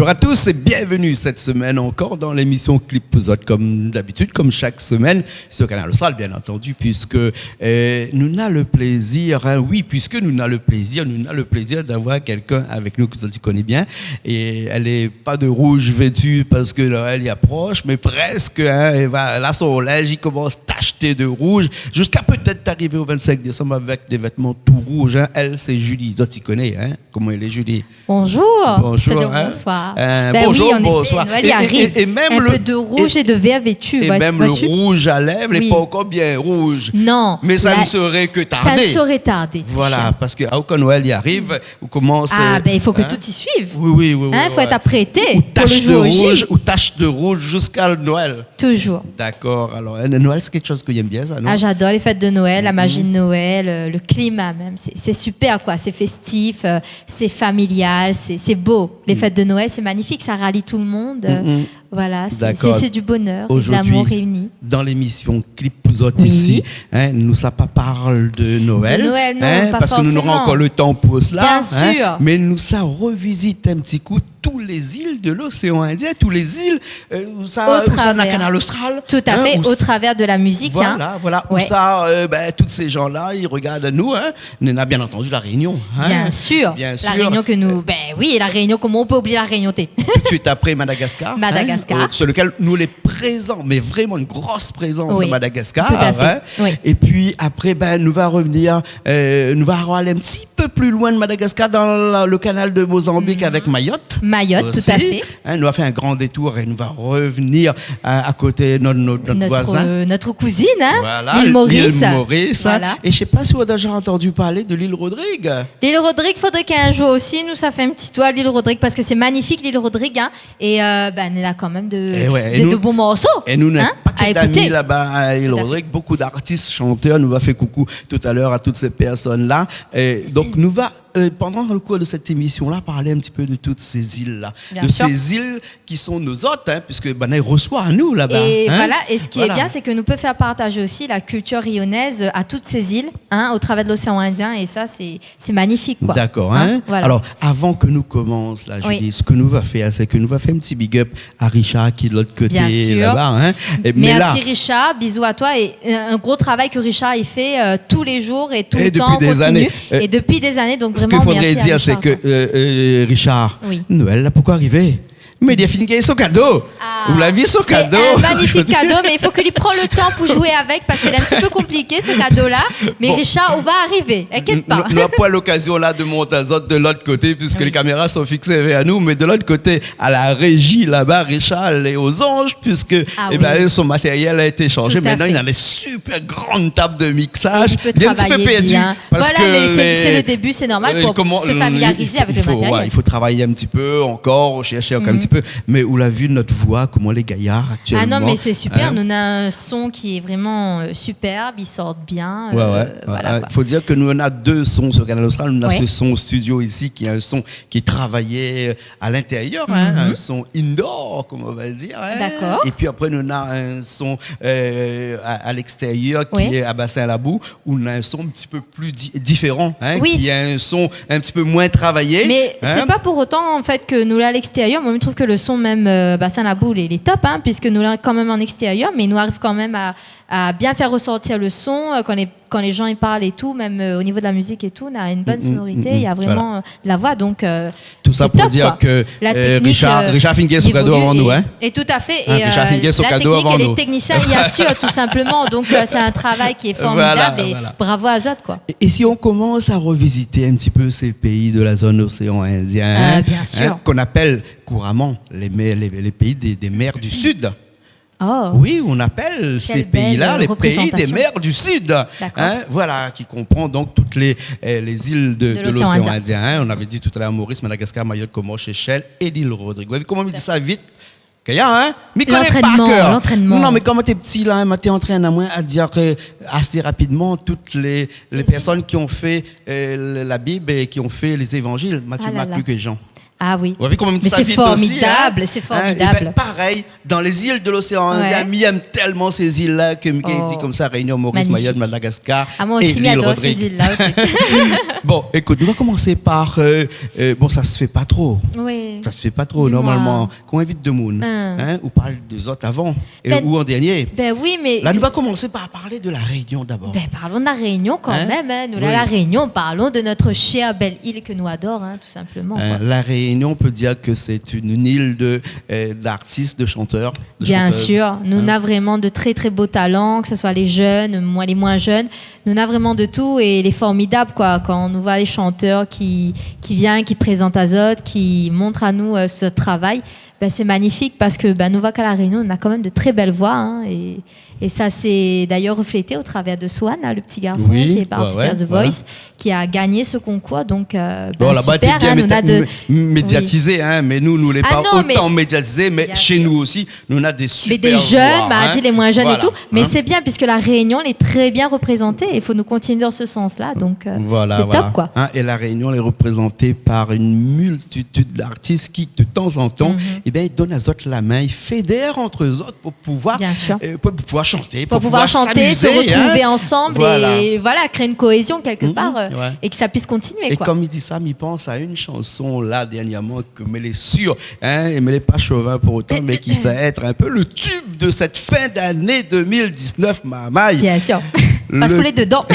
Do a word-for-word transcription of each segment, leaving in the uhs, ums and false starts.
Bonjour à tous et bienvenue cette semaine encore dans l'émission Clip pou zot, comme d'habitude, comme chaque semaine, sur Kanal Austral, bien entendu, puisque, euh, nou na le plaisir, hein, oui, puisque nou na le plaisir, nou na le plaisir d'avoir quelqu'un avec nous ke zot i koné bien. Et elle est pas de rouge vêtue parce que Noël i aprosh, mais presque, hein, é voilà, la, son linz i komans tashté de rouge, jusqu'à peut-être arriver au vingt-cinq décembre avec des vêtements tout rouges, hein. Elle, c'est Julie. Zot i koné, hein, koman i lé, Julie. Bonjour. Bonjour, hein. Bonsoir. Euh, ben bonjour, oui, en effet, bonsoir. Noël i ariv. Et, et, et même un peu de rouge et de vert vêtu, vois-tu. Et même le rouge à lèvres n'est pas encore bien rouge. Non, mais ça ne saurait que tarder. Ça ne saurait tarder, très cher. Voilà, parce que, ah, kan Noël i ariv, ou komans, euh, hein. Ah, ben, il faut que tout y suive. Oui, oui, oui, oui, ouais. Hein, faut être apprêté pour le jour J. Ou tash de rouge, ou tash de rouge jusqu'à Noël. Toujours. D'accord. Alors, euh, Noël, c'est quelque chose que j'aime bien, ça, non ? Ah, j'adore les fêtes de Noël, la magie de Noël, euh, le climat même. C'est, c'est super, quoi. C'est festif, euh, c'est familial, c'est, c'est beau. Les fêtes de Noël, c'est magnifique, ça rallie tout le monde, euh, voilà, c'est, c'est, c'est du bonheur et de l'amour réuni. D'accord. Aujourd'hui, dans l'émission Clip pou zot isi, hein, nou sa pa parl de Noël, hein, parce que nou nora ankor le tan pou sa, hein, mais nou sa revizit in ti kou tout lé zil de l'océan Indien, tout lé zil, euh, ousa, ousa na Kanal Austral, hein, au travers de la musique, hein. Voilà, voilà, ousa, euh, ben, tout sé jan-la i regard anou, hein. Néna, bien entendu, La Réunion, hein. Bien sûr. Bien sûr. La Réunion ke nou, ben oui, La Réunion, koman i pé oublié La Réunion, té ? Tout de suite après, Madagascar, hein, sur lequel nou lé prézan, mais vraiment une grosse présence à Madagascar, hein. Oui, tout à fait. Oui. Et puis après, ben, nou va revenir, euh, nou va alé in ti pé plus loin de Madagascar, dans la, le canal de Mozambique avec Mayotte. Mayotte, tout à fait. Aussi, hein, nou va fé in gran détour é nou va revenir à, à côté de notre, notre, notre voisin. Notre, euh, notre cousine, hein, l'île Maurice. Voilà, l'île Maurice, hein. Voilà. Et je sais pas si vous avez déjà entendu parler de l'île Rodrigue. L'île Rodrigue, faudrait qu'un jour aussi nou sa fé in ti tour à l'île Rodrigue parce que c'est magnifique, l'île Rodrigue, hein. Et, euh, ben, néna kan mèm de, de, de bons morceaux, hein, à écouter. Et ouais, et nou, et nou néna in paké d'ami laba, hein, à l'île Rodrigue, beaucoup d'artistes, chanteurs, nou va fé coucou tout à l'heure à toutes ces personnes-là. Tout à fait. Et donc, nou va, euh, pendant le cours de cette émission-là, parler un petit peu de toutes ces îles-là, de ces îles qui sont nos hôtes, hein, puisque, ben, i resoi anou laba, hein. Bien sûr. Et voilà, et ce qui est bien, c'est que nou pé faire partager aussi la culture réunionnaise à toutes ces îles, hein, au travers de l'océan Indien, et ça, c'est C'est magnifique, quoi. D'accord, hein ? Hein, voilà. Alors, avant que nou komans la, Julie, ce que nou va faire, c'est que nou va faire un petit big up à Richard qui est de l'autre côté là-bas, hein. Bien sûr. Et, mais là, merci Richard, bisous à toi. Et, euh, un gros travail que Richard, il fait, euh, tous les jours et tout le temps, en continu. Et depuis des années. Euh, et depuis des années, donc vraiment, merci à Richard, quoi. Ce qu'il faudrait dire, c'est que, euh, euh, Richard, Noël la pankor arivé. Mé li la fine gingn son kado. Ah, ou la vi son kado. C'est un magnifique cadeau, mais il faut que li pran le temps pour jouer avec, parce que lé un petit peu compliqué, ce cadeau-là. Bon. Mais Richard, ou va arriver, inquiète pas. Nou, nou la pa l'occasion la de mont azot de l'autre côté, puisque les caméras sont fixées vers nous, mais de l'autre côté, à la régie, là-bas, Richard, il est aux anges, puisque, eh ben, son matériel a été changé. Ah oui. Tout à fait. Maintenant, il a des super grandes tables de mixage. Il est un petit peu perdu. Et il peut travailler bien. Voilà, mais c'est, c'est le début, c'est normal pour se familiariser avec le matériel. Parce que, euh, les, comment, euh, il faut, ouais, il faut travailler un petit peu encore, chercher encore un petit peu. Mhm. Mais ou la vi nout voi, koman lé gayar actuellement, hein. Ah non, mais c'est super. Nou néna un son qui est vraiment, euh, superbe, il sort bien, euh, voilà, quoi. Ouais, ouais. Faut dire que nou néna deux sons sur Kanal Austral. Nou néna ce son studio ici, qui est un son qui est travaillé, euh, à l'intérieur, hein, un son indoor, comme on va dire, hein. Mhm. D'accord. Et puis après, nou néna un son, euh, à, à l'extérieur, qui est à Bassin Labou, où on a un son un petit peu plus di-, différent, hein, qui est un son un petit peu moins travaillé, hein. Oui. Mais c'est pas pour autant, en fait, que nou lé à l'extérieur. Moi, je trouve que le son même, euh, Bassin Labou, il est, il est top, hein, puisque nou lé quand même en extérieur, mais nou arrive quand même à, à bien faire ressortir le son, euh, quand les quand les gens i parl et tout, même, euh, au niveau de la musique et tout, on a une bonne sonorité, il y a vraiment, euh, de la voix, donc, euh, c'est top, quoi. Mm, mm, mm. Voilà. Tout ça pour dire que, euh, Richard, euh, la technique, euh, Richard fine gingn son kado avan nou, hein. Évolue et, et tout à fait, hein, et, Richard fine gingn son kado avan nou. Euh, la technique et les techniciens i assurent, tout simplement. Donc, euh, c'est un travail qui est formidable et bravo à zot, quoi. Voilà, voilà. Et, et si on commence à revisiter un petit peu ces pays de la zone océan Indien, hein, qu'on appelle couramment les mers, les, les pays des, des mers du Sud. Euh, bien sûr. Oh, quelle belle représentation. Oui, on appelle ces pays-là les pays des mers du Sud, hein, voilà, qui comprend donc toutes les, euh, les îles de, de l'océan Indien, hein. De l'océan Indien. On avait dit tout à l'heure Maurice, Madagascar, Mayotte, Comores, Seychelles et l'île Rodrigue. Vous voyez comment on dit ça vite ? Tout à fait. Kaya, hein ? Mi koné par cœur. L'entraînement, l'entraînement. Non, mais kan moin té pti la, hein, moin té antrinn amoin à dire, euh, assez rapidement toutes les, les îles, les personnes qui ont fait, euh, le, la Bible et qui ont fait les évangiles. Ah là là. Matthieu, Marc, Luc et Jean. Ah oui. Ou la vi koman sa vit osi, hin ? Mé sé formidab, sé formidab. Hin ? É bin, parèy, dan lé zil de l'oséan Indien, mi èm tèlman sé zil-la ke mi di konmsa, Rényon, Moris, Mayot, Madagaskar é lil Rodrig. Ah, moin osi, mi ador sé zil-la, OK. Bon, ékout, nou va komansé par, euh, euh, bon, sa i fé pa tro. Oui. Sa i fé pa tro, normalman. Di amoin. Kan ou invit demoun, hin, ou parl de zot avan, é ou an dernié. Bin oui, mé... La, nou va komansé par parl de La Rényon dabor. Bin, parlon de La Rényon kan mèm, hin. Nou, La Rényon, parlon de nout shèr bèl il ke nou ador, hin, tou sinploman, koi. Euh, La Rényon, on peut dire que c'est une île de, euh, d'artistes, de chanteurs, de chanteuses. Bien sûr. Nou na vréman de trè, trè bo talan, ke se soi lé jenn, moin, lé moin jenn. Nou na vréman de tou é lé formidab, koi. Kan nou voi lé shantèr ki, ki vien, ki prézant azot, ki mont anou, euh, se travay, bin, sé manifik parske, bin, nou voi k'a La Rényon, nou na kan mèm de trè bèl voi, hin, é, é sa sé dayèr réflété o travèr de Swan, la, le ti garson ki lé parti fèr The Voice, ki la gagné se konkour. Donk, euh, bin, super, hin, nou na de... Bon, laba, lété bien mé-, médiatizé, hin, mé nou, nou lé pa otan médiatizé, mé shé nou osi, nou na dé super voi, hin. Mé dé jenn, ma di, lé moin jenn é tou. Mé sé bien, piske La Rényon lé trè bien reprézanté. I fo nou kontinié dan se sans-la. Donk, euh, sé top, koi. Voilà, voilà. Hin, é La Rényon lé reprézanté par une multitude d'artistes ki, de tan zan tan, é bin, i donn azot la min, i fédèr ant zot pou pouvoir, euh, pou pouvoir shanté, pou pouvoir shanté, se retrouv ansanm é, voilà, kréé in koézion kèlkepar, euh, é ke sa i pui kontinié, koi. Bien sûr. Mhm, ouais. É kom mi di sa, mi pans a in shanson la, dernièrman, ke, mé lé sir, hin, mé lé pa shovin pou otan, mé ki sa èt in pé le tube de sèt fin d'ané deux mille dix-neuf, marmay. Bien sûr. Parske ou lé dedan.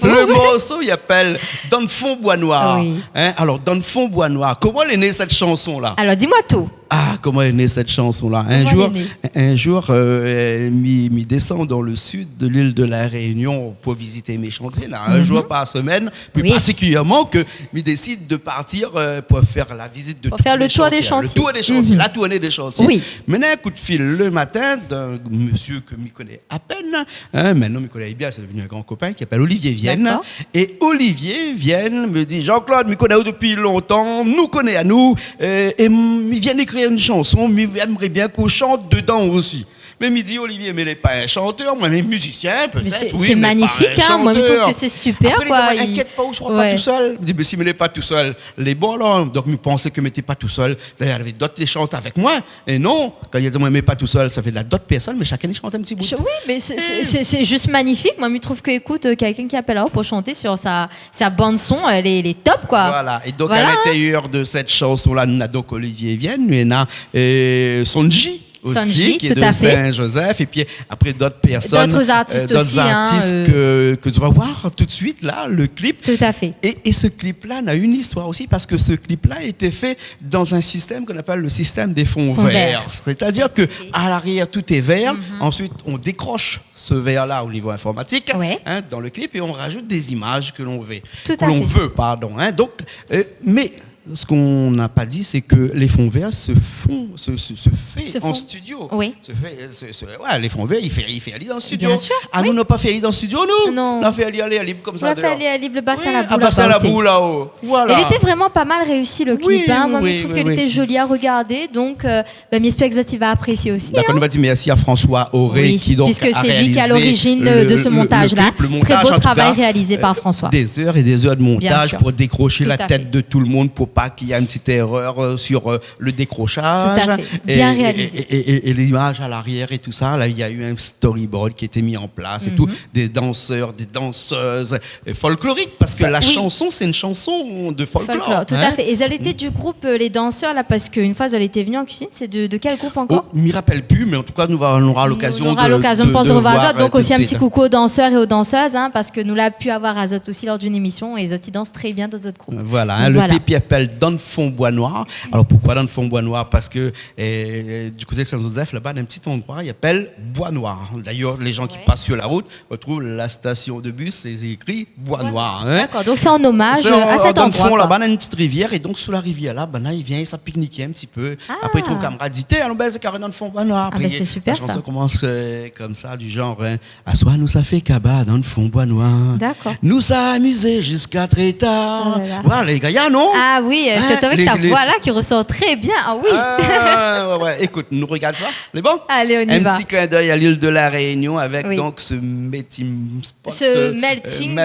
Le morso, i apèl Dann fon boi noir. Oui. Hin, alor, Dann fon boi noir, koman lé né sèt shanson-la ? Alor, di amoin tou. Ah, koman lé né sèt shanson-la ? Koman lé né ? In jour, in jour, euh, mi, mi désann dan le sud de l'île de La Rényon pou vizit mé shantié, la, in jour par semèn, pli partikilièrman ke mi désid de partir, euh, pou fèr la vizit de tout lé shantié. Pou fèr le tour dé shantié. Le tour dé shantié, la tourné dé shantié. Oui. Mi néna in kou d'fil le matin d'in mésyé ke mi koné a pèn, hin, mintnan mi koné bien, sé devni in gran kopin, ki apèl Olivier Vienne. D'accord. É Olivier Vienne i di, « Jean-Claude, mi koné aou dopi lontan, nou koné anou, euh, é m-, mi vien ékrir in shanson, mi èmré bien k'ou shant dedan osi. » Mé mi di, « Olivier, mé lé pa in shantèr, moin, mé mizisien, pétèt, oui, mé pa in shantèr. Mé sé, sé manifik, hin, moin, mi trouv ke sé super, koi. » Apré li di amoin, « Inkièt pa, ou sra pa tousèl. » Mi di, « Mé si mi lé pa tousèl, lé bon, la. » Donk, mi pansé ke mi té pa tousèl. D'ailleurs, navé d'ot i shant avèk moin. É non, kan li di amoin, « Mé pa tousèl », sa fé la d'ot pèrsone, mé shakinn i shant in ti bout. Oui, mé sé, sé, sé, sé zis manifik. Moin, mi trouv ke, ékout, euh, kèlkin ki apèl aou pou shanté sur sa, sa bande son, euh, lé, lé top, koi. Voilà. Voilà. É donk, a l'intérieur de sèt shanson-la, nou na donk Olivier Vienne, nou na, euh, Son'J osi, ki lé de Saint-Joseph, é pi apré d'ot pèrsone, d'ot artis osi, hin, euh, ke, ke ou va voir tout de suit, la, le clip. Tout à fait. É, é se clip-la na in istoir osi, parske se clip-la la été fé dan in sistèm k'on apèl le sistèm dé fon vèr. Fon vèr. Sétadir ke a l'arièr, tout lé vèr. Mhm. Ansuit, on dékrosh se vèr-la o nivo informatik, hin, dan le clip, é on rajout dé zimaz ke l'on vé. Tout à fait. Que l'on veut, pardon, hin. Donk, euh, mé sak on la pa di, sé ke lé fon vèr se fon, se, se, se fé an studio. Oui. Se fé, se, se, ouais, lé fon vèr, i fé, i fé ali dan studio. Bien sûr, oui. Ah, nou, nou la pa fé ali dan studio, nou. Non. Nou la fé ali, ali, ali konmsa, déor. Nou la fé ali, ali, le Bassin Labou, a Bassin Labou, laba, OK. Laba, la-o. Voilà. É lété vréman pa mal réisi, le clip, hin. Oui, oui, oui. Moin, mi trouv ke lété zoli a rogardé, donk, euh, bin, mi èspèr ke zot i va aprésié osi, hin. Dakor, nou va dir mèrsi a François Auré, ki donk la réalizé le, le, le clip, le montaj. Oui, piske sé li ki l'a l'orijine de, de se montaj-la. Trè bo travay réalizé par François. An tou ka, euh, dé zèr é dé zèr de montaj pou dékrosh la tèt de tout le moun, pou pa k'i ni in ti érèr, euh, sur, euh, le dékroshaz. Bien sûr. Tout à fait. Tout à fait. Bien réalisé. É, é, é, é limaz a l'arièr é tousa, la, néna in storyboard ki la été mi an plas é tou, dé dansèr, dé dansèz, euh, folklorik, parske la shanson, sé in shanson de folklor, hin. Folklor, tout à fait. É zot lété du group, euh, lé dansèr, la, parske in foi zot lété vni an kuizine, sé de, de kèl group ankor ? Oh, mi rapèl pi, mé an tou ka, nou va, nou nora lokazion de, de, de voir, euh, tout de suit, hin. Nou nora lokazion de fé in ti koukou o dansèr é o dansèz, hin, parske nou la pu avoir azot osi lor d'in émision é zot i dans trè bien dan zot group. Voilà, hin, le clip i apèl Dann fon boi noir. Alor, poukoi Dann fon boi noir ? Parske, euh, du koté de Saint-Joseph, laba, néna in ti landroi i apèl Bois Noir. D'ailleurs, lé jan ki pas sur la rout, retrouv la stasion de bis, sé ékri Bois Noir, hin. Bois Noir. Dakor, donk sé an omaz a sèt landroi, koi. Sé an, dan le fon, laba, néna in ti rivièr, é donk, sou la rivièr, la, banna i vien, sa piknik in ti pé. Ah. Apré, i trouv kamrad, i di, « Té, alon bèz karé dann fon Bois Noir. » Ah, bin, sé super, sa. Apré, la shanson i komans, euh, konmsa, du janr, euh, « Aswar, nou sa fé kaba dann fon Bois Noir. Dakor. Nou sa amizé ziska trè tar. » Oh la la. Voilà, lé gayar, non ? Ah oui. Oui, euh, surtout avec ta voix là qui ressort très bien. Ah oui. Ah, ouais, ouais. Écoute, nou rogard sa. Lé bon ? Allez, on y va. Un petit clin d'œil à l'île de la Réunion avec donc ce melting pot, euh, melting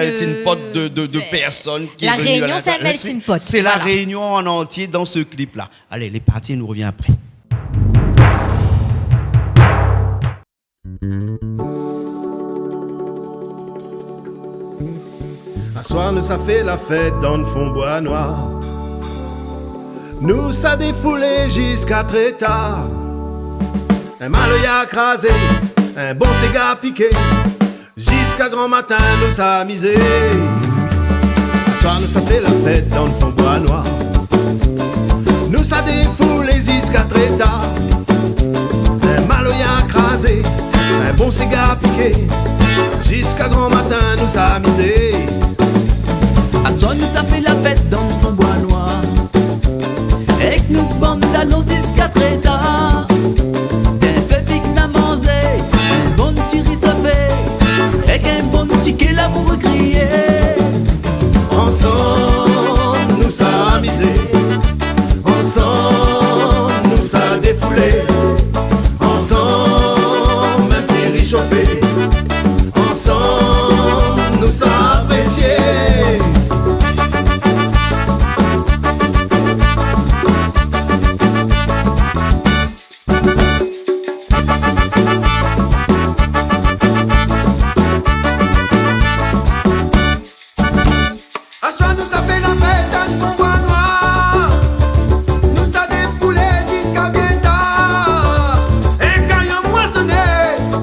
pot de, de, de personnes qui est venu à la Réunion. La Réunion, c'est un melting pot. Voilà. C'est la Réunion en entier dans ce clip-là. Allez, lé parti, nou revien apré. Aswar nou sa fé la fèt dan fon bwa nwar. Nou sa défoulé ziska tré tar. In maloya krazé, in bon siga piké. Ziska gran matin nou sa amizé. Aswar nou sa fé la fèt dan fon bwa nwar. Nou sa défoulé ziska tré tar. In maloya krazé, in bon siga piké. Ziska gran matin nou sa amizé. Aswar nou sa fé la fèt dan fon bwa nwar. Èk nout bann dalon ziska tré tar. Bin fé vit na manzé, in bon ti ri sofé, èk in bon ti ké lamour griyé. Ansanm nou sa amizé, ansanm nou sa défoulé, ansanm in ti ri sofé, ansanm nou sa aprésié. Aswar nou sa fé la fèt dan fon bwa nwar. Nou sa défoulé ziska bien tar. É kan i anmwasone,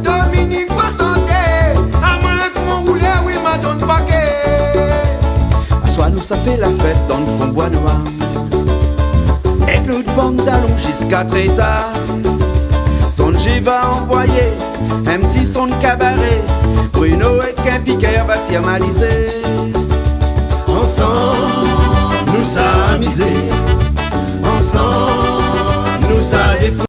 Dominik va santé. Amwin èk mon roulèr, wi, ma donn paké. Aswar nou sa fé la fèt dan fon bwa nwar. Èk nout bann dalon ziska tré tar. Sonji va anvoyé in ti son kabaré. Bruno èk in pikèr va tirmalizé. Ansanm nou sa amizé. Ansanm nou sa défoulé.